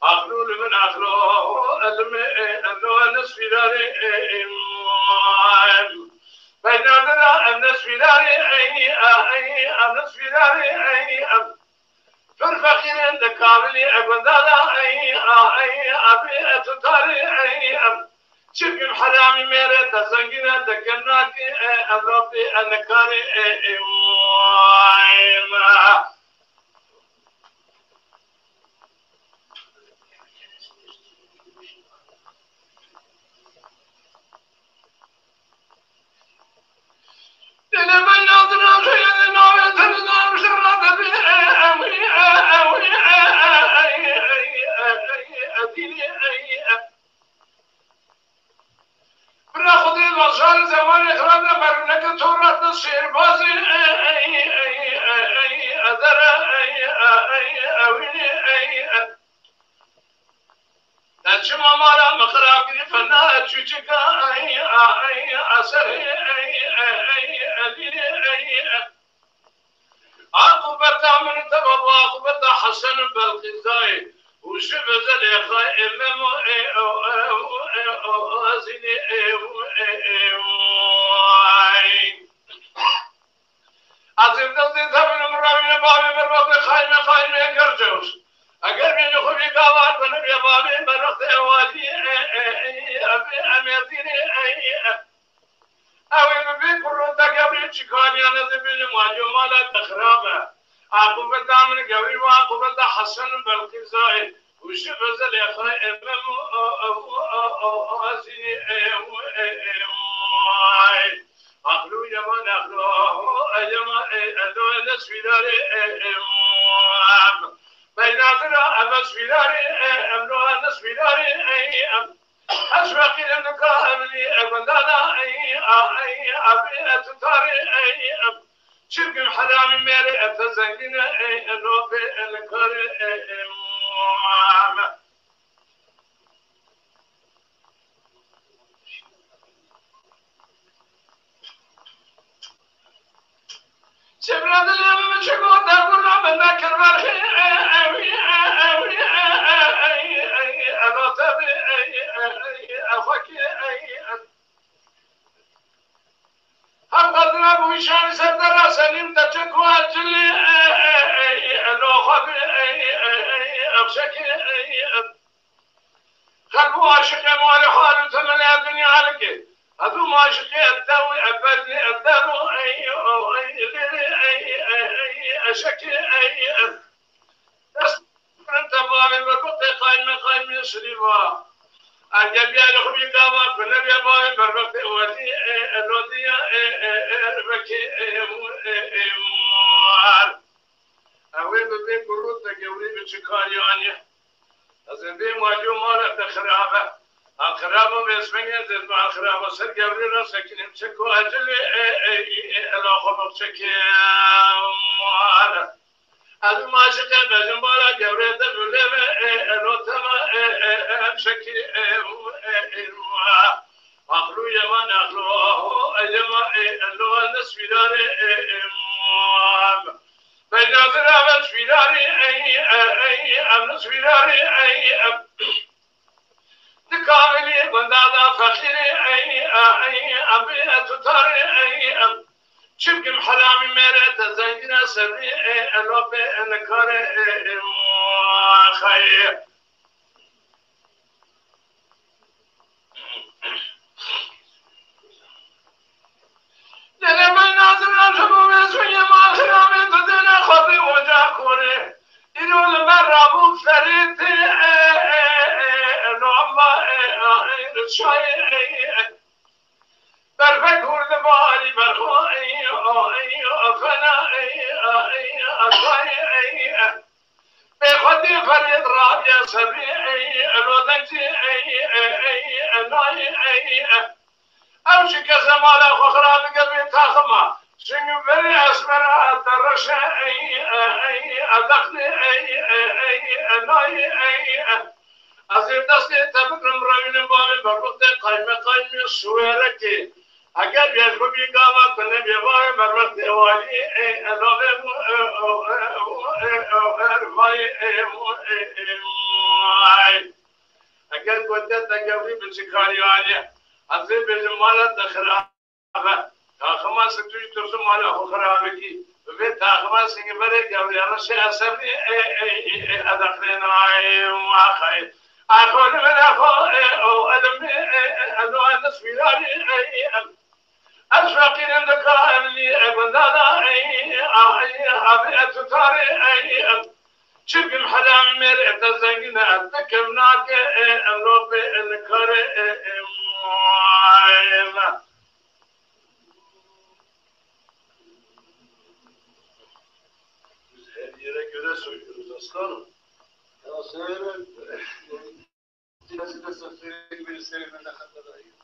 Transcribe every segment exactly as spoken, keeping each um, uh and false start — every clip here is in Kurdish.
Axlu li min axlo, elime, elo, nesfîrarê, ey, ey, ey. Beynadira, em nesfîrarê, ey, a, ey, em nesfîrarê, ey, em. Pir feqîrin de kamilî, e, gundala, ey, a, ey, abi, e, tutarê, ey, em. Çirkin heramî mêre, te zengîne, te kennakî, e, em rabî, e, nikarê, ey, ey, ey. Bira Xwedê, bajarê zemanê xirab e, merûneke to re di şêrbazê, ey, ey, ey, ey, ey, edere, ey, ey, ey, ewînê, ey, ey. Te çima mala min xirab kirî, fena çûçika, ey, ey, eserê, ey, ey, ey, edînê, ey, ey. Aqibeta min teva bi aqibeta Hesen û Belqîsayê û ji bi Zelêxayê Memo ê o, ê o, ê o, Zînê ê o, ê, ê o. Ez ê destê te binim, rewîne bavê min, bavê xayme, xayme gercewş. Eger bêjî xwe bî gavar binim, ya bavê min rextê ewalî, ê, ê, ê, ê, em ê Zînê, ê, ê. Ew ê bibê kurro te gewrê çikaniyane dibînim alîyo mala te xirab e. Aqûbeta min gewrî ve aqûbeta Hesen û Belqîsayê û ji bi Zelêxayê Mem û, û, û, û, û, û, Zînê ê û, ê, ê, û, ay. Aqlû yema nexlo, ê, yema, ê, ê, do, ê, nesfîdarê, ê, ê, û, em. Beynadira, em nesfîdarê, ê, em do, ê, nesfîdarê, ê, em. Ez feqîrim nika evlî, e, gundana, ey, a, ey, a, bê, e, tutarê, ey, em. Çirkin heramî mêrê, e, te zengîne, ey, e, nopê, e, nikarê, ey, em. Çevre dilê min çi gote, gurra min nekir verxê, e, ewî, e, ewî, e, e. çekê, ey, em. Xelbû aşiqê malê hal û temelê dinya leke. Hevû maşiqê ev dew, ev berdê, ev dev û, ey, o, ey, lêrê, ey, ey, ey, eşekê, ey, em. Dest te bavê me gotê qayme, qayme şirîva. Ev gebiya li xwe bî gava ku nebê bavê me gotê welî, ê, elodiya, ê, ê, ê, erbekê, ê, ê, ê, ê, war. Ew ê bi vê kurût de gewrî bi çi karî aniye? Ez ê vê malî û mala te xirabe. An xirab û vêsmengê ez ê bi an xiraba ser gewrî re sekinîm. Çeko ecilê, ê, ê, ê, ê, ela xwe bixçekê. Mala. Ez û maşiqê bejim bala gewrê te bi lê ve, ê, elo tema, ê, ê, ê, em şekî, ê, û, ê, ê, û, a. Axlû yema nexlû, aho, ê, yema, ê, elo, nesvîrarê, ê, ê, û, a. Bejnazir ave svîrarî, ey, ê, ey, em nesvîrarî, ey, em. Di kamilî gundana feqîrî, ey, ê, ey, em bê tutarî, ey, em. Çimkim helamî mêre te zengîne serî, ê, elo bê nikare, ê, ê, xeyê. Dene ben nazir aşık ve suye mahir amin tu dene xabi oca kore. İno li me rabû ferîtî, e, e, e, e, lomba, e, e, e, çay, e, e. Berfek hûr dibarî berxwe, ey, a, ey, a, fena, ey, a, ey, a, tay, ey, e. Bêxwedî ferêt rabiye sebî, ey, e, lodencî, ey, e, ey, e, nayî, ey, e. Ew jî kese mala xwe xira dike bê taxima. Çingî verê esmera te reşe, ey, e, ey, e, dexlê, ey, e, ey, e, nayî, ey, e. Ez ê destê te bigrim, rewînim bavê berwextê qayme qaymê şûwerekê. Eger yek bibî gava tu nebê bavê berwextê walî, ê, elavê bû, ê, ew, ê, ew, ê, ew, ê, vay, ê, ew, ê, ê, vay. Eger gote te gewrî bi çi karî aniye? Ez ê bêjim mala te xira. Taxima singtû jî tu zû mala xwe xira bikî. Bi vê taxima singî verê gewrî reşê esebî, ê, ê, ê, ê, edeqrêna, ê, waxayê. Axo li vere xwe, ê, o, edimî, ê, ê, edo, edis vîrarî, ê, ê, em. Ez feqîrim dika evlî, ê, gundana, ê, a, ê, abi, e, tutarê, ê, em. Çimkim helamî mêrê te zengîne, ez dikim nake, ê, em, lo, pê, ê, nikare, ê, ê, em. Biz her yere göre söylüyoruz aslanım. Ya severim. Biraz da seferin bir seferinde kadar ayır.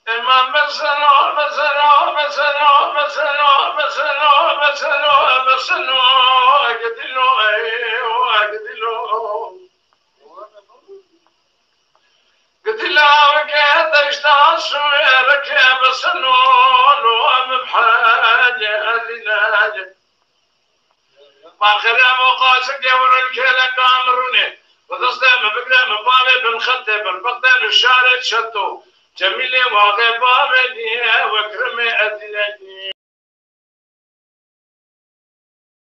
Emma mesela, mesela, mesela, mesela, mesela, mesela, gidilo, ey, gidilo. Gidila ke deşta suereke besino, lo em bhane eline. Baxire muqaşik yewrel kele kamrune. Bi destê min bigre min bavê bin xetê bin bixte li şarê çeto. Cemîlê waxê bavê diye wekrimê edine diye.